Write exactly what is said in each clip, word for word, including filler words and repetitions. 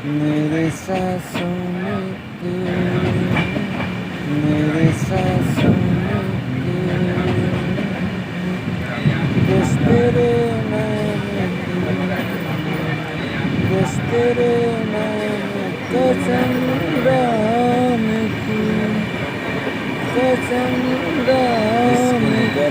मेरे सांसों में तू, मेरे सांसों में तू, बस तेरे नाम की, बस तेरे नाम की कसम राम की, कसम राम की।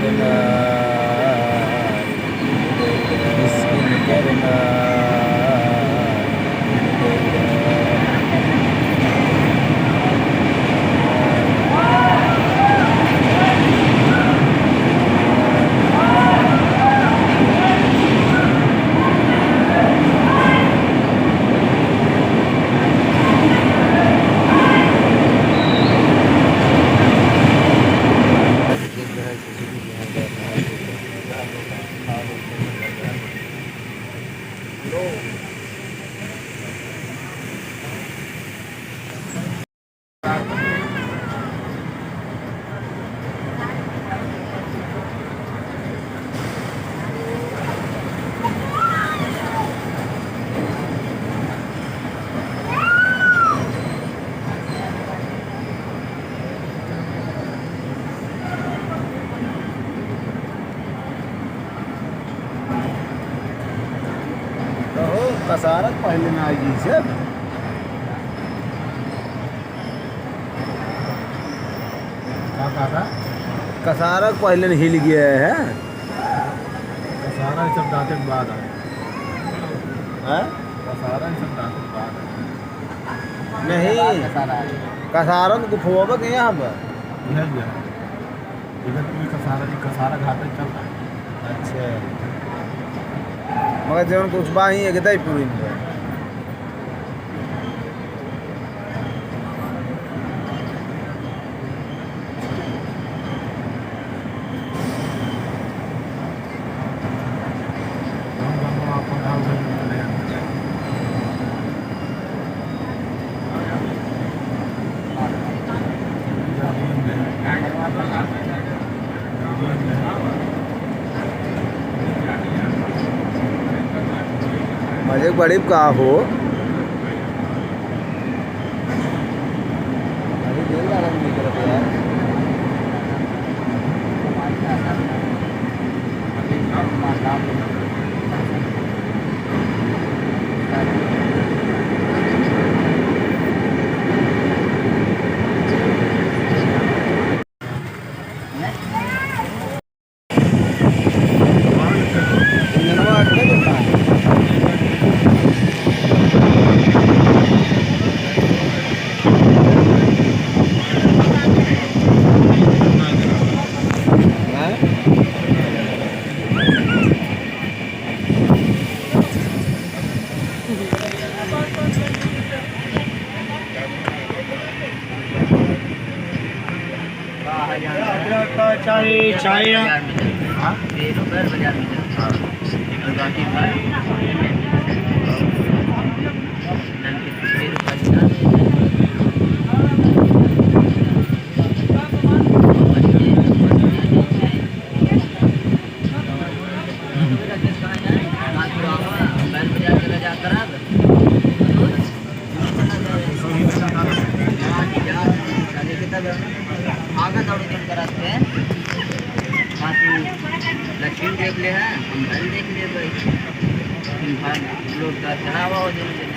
कहो, कसारक पहले ना आई से। का कहा था? कसारक पहले हिल गया है। कसारा सब दांते के बाद आए। हैं? कसारा सब दांते के बाद आए। नहीं। कसारा है। कसारन को फोबक यहाँ पर। बुझल गया। इधर पूरी कसारा, ई कसारा घाटे चल रहा है। अच्छा। मगर जवन कुछ बा ही एक दाई पूरी में। मजे बड़ी का हो। अरे, जेल वाला नहीं निकलत यार। चाय, चाय। आगे दौड़ के करत है। हाँ, तू लक्ष्मी देख ले, हाँ, हम भल देख ले भाई। हम भल लोग का चढ़ावा हो जाए।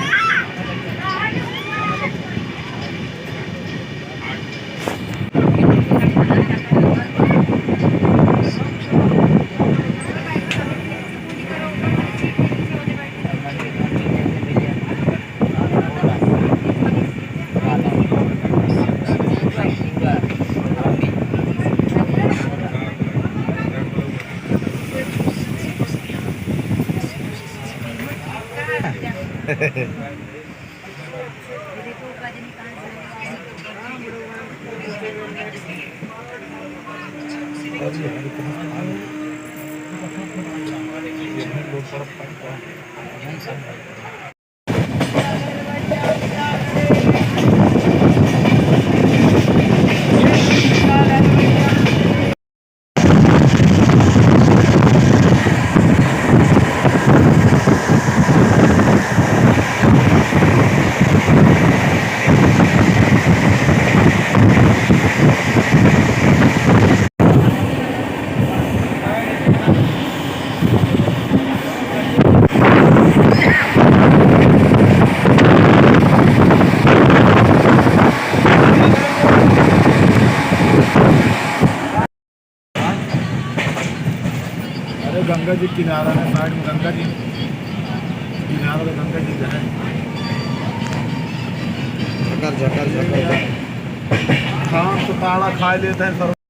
किनारा में side में गंगा जी, किनारा में गंगा जी जो है। झकर, झकर, झकर। धान से ताड़ा खाए लेते हैं सर।